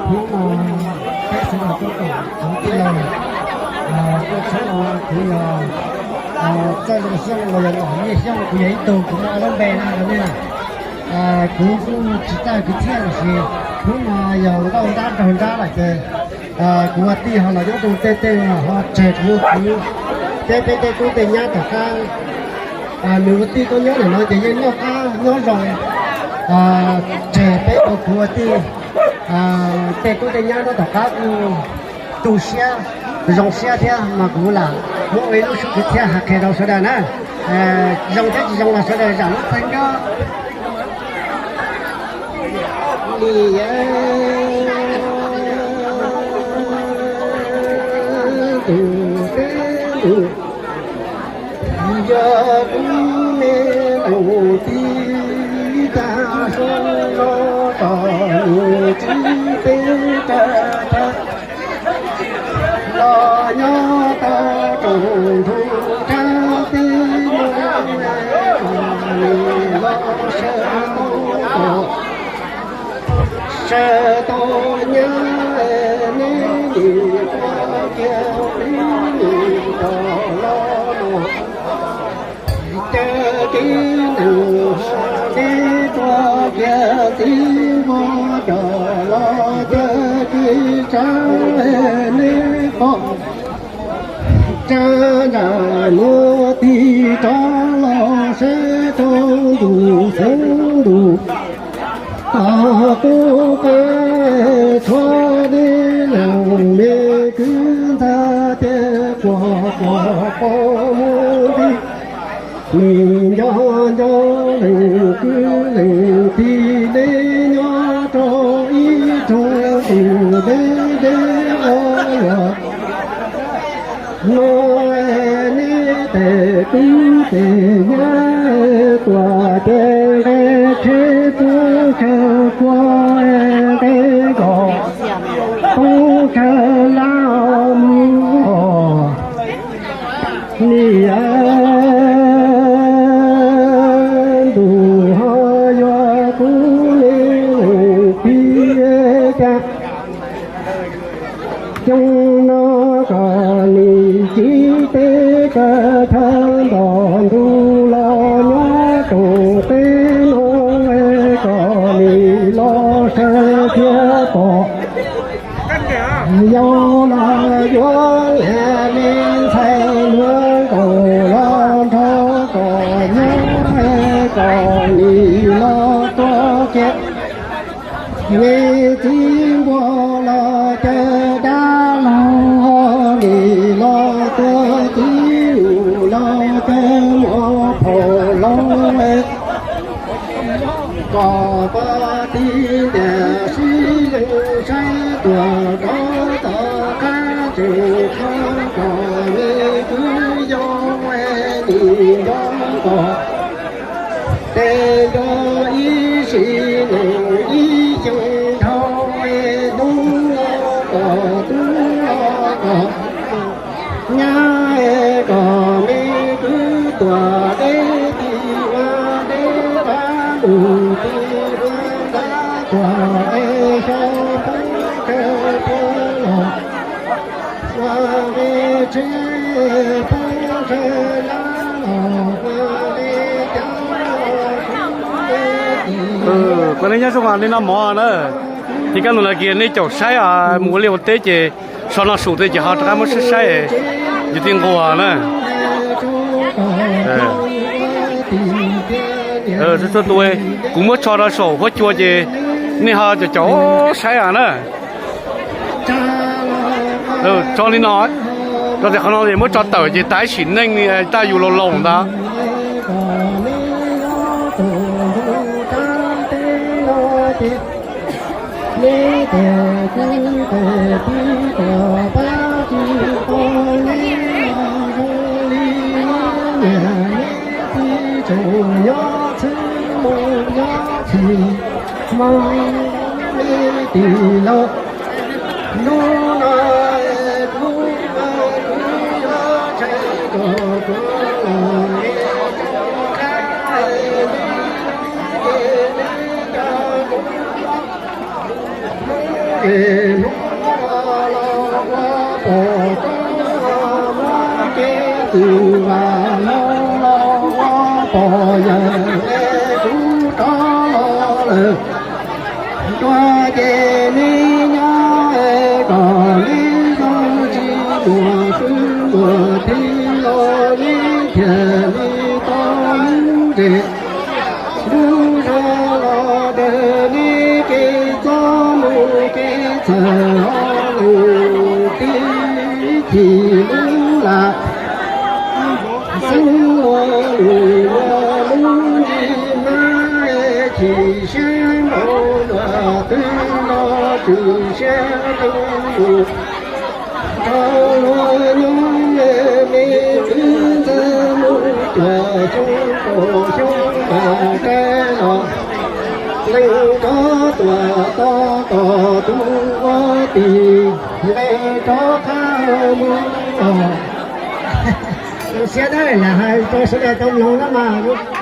Hnub no peb sawv daws tuaj koom tsoom tij laug, tuaj txhua no kuv yog Txawj Zoo Xyooj los yog Nom Nyiaj Xyooj, kuv yog ib tug, kuv muaj ob lub npe no rau nej na. Kuv kuj tsis txawj kwv txhiaj lossis hnub no yog nkauj nrab nraug nrab lawm ces kuv ua tij ho los nyob rau tej tej ho tseg kuv ua kwv, peb peb tej tub tej nyab tom qab nws ua tij tuaj nyob ntawm no ces yeej noj qab nyob zoo, tseg peb ua kwv ua tij. Tej tub tej nyab nyob tom qab kuj tu siab zoo siab thiab mas kuv lam muab ua ib lub sub kwv txhiaj hais qhia rau sawv daws na. Zoo thiab tsis zoo los sawv daws zam lub txim nyob. Li tus teb tus yog kuv me leej tij, tag sub no tom nws txiv peb rab thawj los nyob tau rau ntu rab teb no, los sawv tau, sawv tau nyab neb nim tuaj kiag txiv nim rov los no, caw txiv nws neb tuaj kiag txiv npua rov los, caw txiv tsav neb pom tsav nram nuav tig rov los, sawv rau ntuj xeev ntuj tog qub qab, tshuav neb leej me kwv ntxawg ces quas quas quas muab nti. Nws nco nco leej kwv leej tij neb nyob rau ib tsoom tus deb deb ua luaj. No neb tes kwv tes nyab tuaj ces nqe tsheb tub chaw kua, nqe nkaus tub chaw laj os. Niam ntuj ho yuav kuv me leej tij cas. Xyoo no kom nim txiv teb kaw chaw nto ntuj los nyob rau teb no, kom nim los saib thiab pom. Yau los yuav nyiam li ntxhais luag nkaus los nrog kom nyob, kom nim los tuaj kiag. Me txiv npua los caw dab laug, nim los tuaj txiv yus los caw muam phaum laus. Kom pog tij ntiag sib leeg saib tuaj rov tom qab tseem kho kom me kwv yau nim nco kom tes nco ib sim neej ib xyoo dhau hnub los kom tub los kom nyab kom me kwv tuaj deb ti ua deb qab mus ti ua dab tuaj es xyov poob tsawg puag los ua me tsheb poob tsawg lab los ua me cab los kuv me ti. Koj nej nyob zoo li no mov na, ces kaj ntug no kiag nej caum saib mus ua liaj ua teb ces so no sum tej ces ho rov qab muab saib saib yus tij nquag na. Txhua tus kuv muab tso rau saum huab cua ces nej ho caum caum saib os na. Tso li no, rau tias qhov no es muab tso tawm ces tas ib sim neej tas yus laus laus ntag. Hnub no kuv kuv yuav tshais kom kuv los es kuv qab es kuv ces neb cov kuv Hnub no los ua pom roob los muab kev txwm vam no los ua pom yawg es kuv rov los lawm. Rua ces neb nyob es kom neb zoo tsis muaj xwb muaj thib los neb thiaj li tau lub zem. Lub zog los daws neb kev txob mus kev txhawj ho lwm tib chim lub lam xeeb ua lwm ua lub ntsig hmab chim siab npaum luaj twg los tswm siab rau mus rau luag nyob me txwv ntxawg mus cuag xyoob kaum xyoob kaum rau los leej rov tuam to kom tus ua tim leej rov qab mus. Zoo siab dawb lam hais rau sawv daws tau mloog na mas.